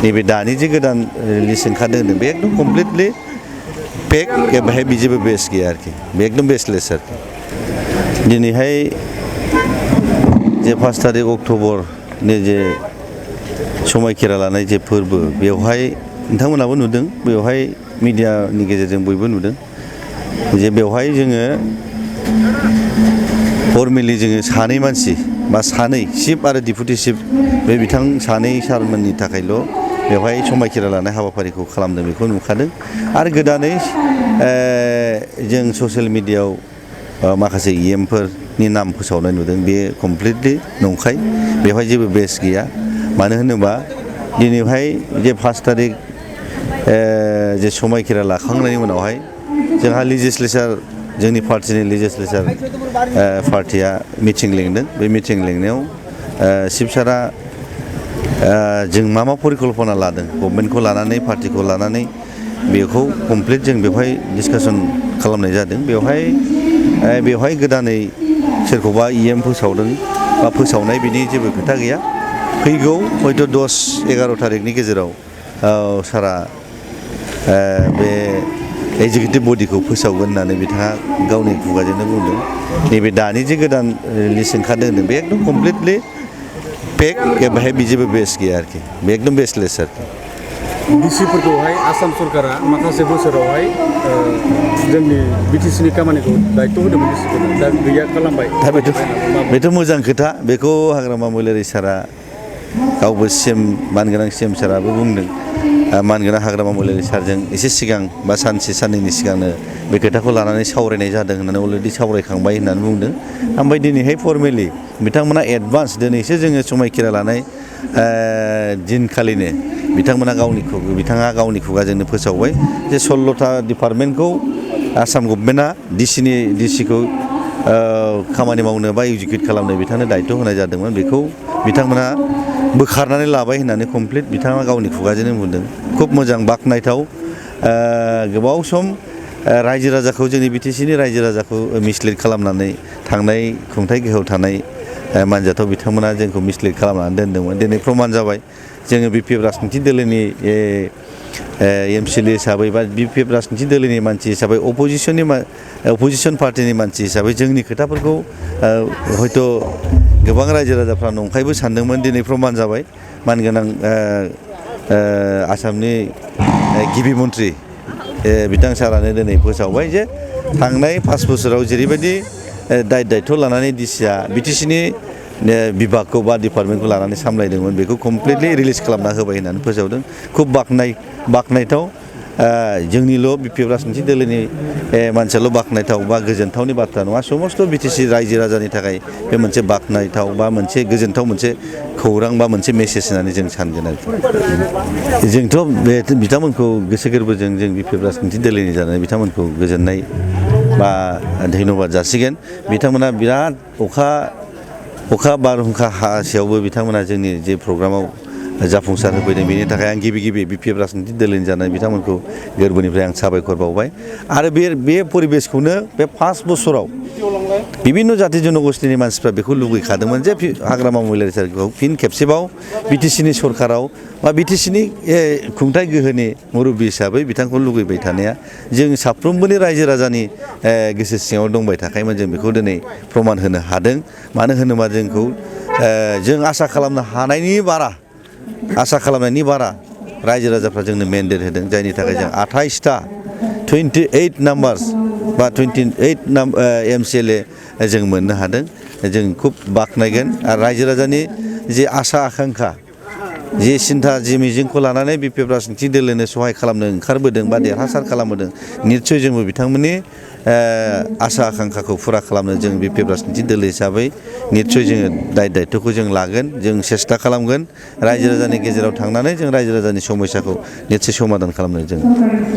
नैबे दानि जे गोदान रिलिज ओंखारदों होनदों बे एकदम कमप्लिटलि फेक बेहाय जेबो बेस गैया आरोखि बे एकदम बेसलेस आरोखि दिनैहाय जे 5 तारिख अक्ट'बरनि जे समायखिरा लानाय जे फोरबो बेवहाय नोंथांमोनाबो नुदों बेवहाय मिडियानि गेजेरजों बयबो नुदों जे बेवहाय जोङो फर्मेलि जोङो सानै मानसि बा सानै चिफ आरो डिपुटि चिफ बे बिथां सानै सारमोननि थाखायल' बेवहाय समायखिरा लानाय हाबाफारिखौ खालामदों बेखौ नुखादों आरो गोदानै जों ससियेल मिडियायाव माखासे इएमफोरनि नाम फोसावनाय नुदों बे कमप्लिटलि नंखाय बेवहाय जेबो बेस गैया मानो होनोबा दिनैहाय जे 5 तारिख जे समायखिरा लाखांनायनि उनावहाय जोंहा लेजिस्लेचार जोंनि पार्टिनि लेजिस्लेचार पार्टिया मिटिं लिंदों बे मिटिं लिंनायाव चिफ सारा जों मा परिकल्पना लादों गभर्नमेन्टखौ लानानै पार्टिखौ लानानै बेखौ कमप्लिट जों बेवहाय डिसकासन खालामनाय जादों बेवहाय गोदानै सोरखौबा इएम फोसावदों बा फोसावनाय बिनि जेबो खोथा गैया फैगौ हयथ' 10-11 तारिखनि गेजेराव सारा बे एजुकेटिभ बडिखौ फोसावगोन होननानै बिथाङा गावनि खुगाजोंनो बुंदों नैबे दानि जे गोदान रिलिज ओंखारदों होनदों बे एकदम कमप्लिटलि फेक बेहाय जेबो बेस गैया आरोखि बे एकदम बेसलेस आरोखि डिसिफोरखौहाय आसाम सरकारा माखासे बोसोरावहाय जोंनि बिटिसिनि खामानिखौ दायित्व होदोंमोन डिसिफोरनो दा गैया खालामबाय दा बेथ' मोजां खोथा बेखौ हाग्रामा महिलारि सारा गावबो सिएम मानगोनां सिएम साराबो बुंदों मानगोनां हाग्रामा महिलारि सारजों एसे सिगां बा सानसे साननैनि सिगांनो बे खोथाखौ लानानै सावरायनाय जादों होननानै अलरेडि सावरायखांबाय होननानै बुंदों ओमफ्राय दिनैहाय फर्मेलि बिथांमोना एडभान्स दिनैसो जोङो समायखिरा लानाय दिनखालिनो बिथाङा गावनि खुगाजोंनो फोसावबाय जे 16टा डिपार्टमेन्टखौ आसाम गभर्नमेन्टआ डिसिखौ खामानि मावनो बा एजुकेट खालामनो बिथांनो दायित्व होनाय जादोंमोन बेखौ बिथांमोना बोखारनानै लाबाय होननानै कमप्लिट बिथाङा गावनि खुगाजोंनो बुंदों खुब मोजां बाख्नायथाव गोबाव सम रायजो राजाखौ जोंनि बिटिसिनि रायजो राजाखौ मिसलिड खालामनानै थांनाय खुंथाय गोहोआव थानाय मानजाथाव बिथांमोना जोंखौ मिसलिड खालामनानै दोनदोंमोन दिनै प्रमान जाबाय जोङो बिपिएफ राजनिथि दोलोनि एमसिएलए हिसाबै बा बिपिएफ राजनिथि दोलोनि मानसि हिसाबै अपोजिसन पार्टिनि मानसि हिसाबै जोंनि खोथाफोरखौ हयथ' गोबां रायजो राजाफ्रा नंखायबो सानदोंमोन दिनै प्रमान जाबाय मानगोनां आसामनि गिबि मन्थ्रि बिथां सारानो दिनै फोसावबाय जे थांनाय 5 बोसोराव जेरैबायदि दायित्व लानानै डिसिआ बिटिसिनि बिभागखौ बा डिपार्टमेन्टखौ लानानै सामलायदोंमोन बेखौ कमप्लिटलि रिलिज खालामना होबाय होननानै फोसावदों खुब बाख्नायथाव जोंनिल' बिपिएफ राजनिथि दोलोनि मानसियाल' बाख्नायथाव बा गोजोनथावनि बाथ्रा नङा समस्त बिटिसि रायजो राजानि थाखाय बे मोनसे बाख्नायथाव बा मोनसे गोजोनथाव मोनसे खौरां बा मोनसे मेसेज होननानै जों सानगोन आरोखि जोंथ' बे बिथांमोनखौ गोसो गोरबोजों जों बिपिएफ राजनिथि दोलोनि जानानै बिथांमोनखौ गोजोननाय बा धन्यबाद जासिगोन बिथांमोना बिराद अखा बारहुंखा हासेयावबो बिथांमोना जोंनि जे प्रग्रामाव जाफुंसार होफैदों बेनि थाखाय आं गिबि बिपिएफ राजनिथि दोलोनि जानाय बिथांमोनखौ गोरबोनिफ्राय आं साबायखर बावबाय आरो बे परिबेसखौनो बे 5 बोसोराव बिभिन्न जाति जनगोष्ठीनि मानसिफ्रा बेखौ लुगैखादोंमोन जे हाग्रामा महिलारि सारखौ फिन खेबसेबाव बिटिसिनि सरकाराव बा बिटिसिनि खुंथाय गोहोनि मुरब्बि हिसाबै बिथांखौ लुगैबाय थानाया जों साफ्रोमबोनि रायजो राजानि गोसो सिङाव दंबाय थाखायोमोन जों बेखौ दिनै प्रमान होनो हादों मानो होनोबा जोंखौ जों आसा खालामनायनि बारा रायजो राजाफ्रा जोंनो मेन्डेट होदों जायनि थाखाय जों 28 नाम्बार्स बा 28 एमसिएलए जों मोननो हादों जों खुब बाख्नायगोन आरो रायजो राजानि जे आसा आकांक्षा जे सिन्था जे मिजिंखौ लानानै बिपिएफ राजनिथि दोलोनो सहाय खालामनो ओंखारबोदों बा देरहासार खालामबोदों निस्सय जोंबो बिथांमोननि आसा आकांक्षाखौ फुरा खालामनो जों बिपिएफ राजनिथि दोलो हिसाबै निस्सय जोङो दायित्वखौ जों लागोन जों सेस्था खालामगोन रायजो राजानि गेजेराव थांनानै जों रायजो राजानि समस्याखौ निस्सय समाधान खालामनो जों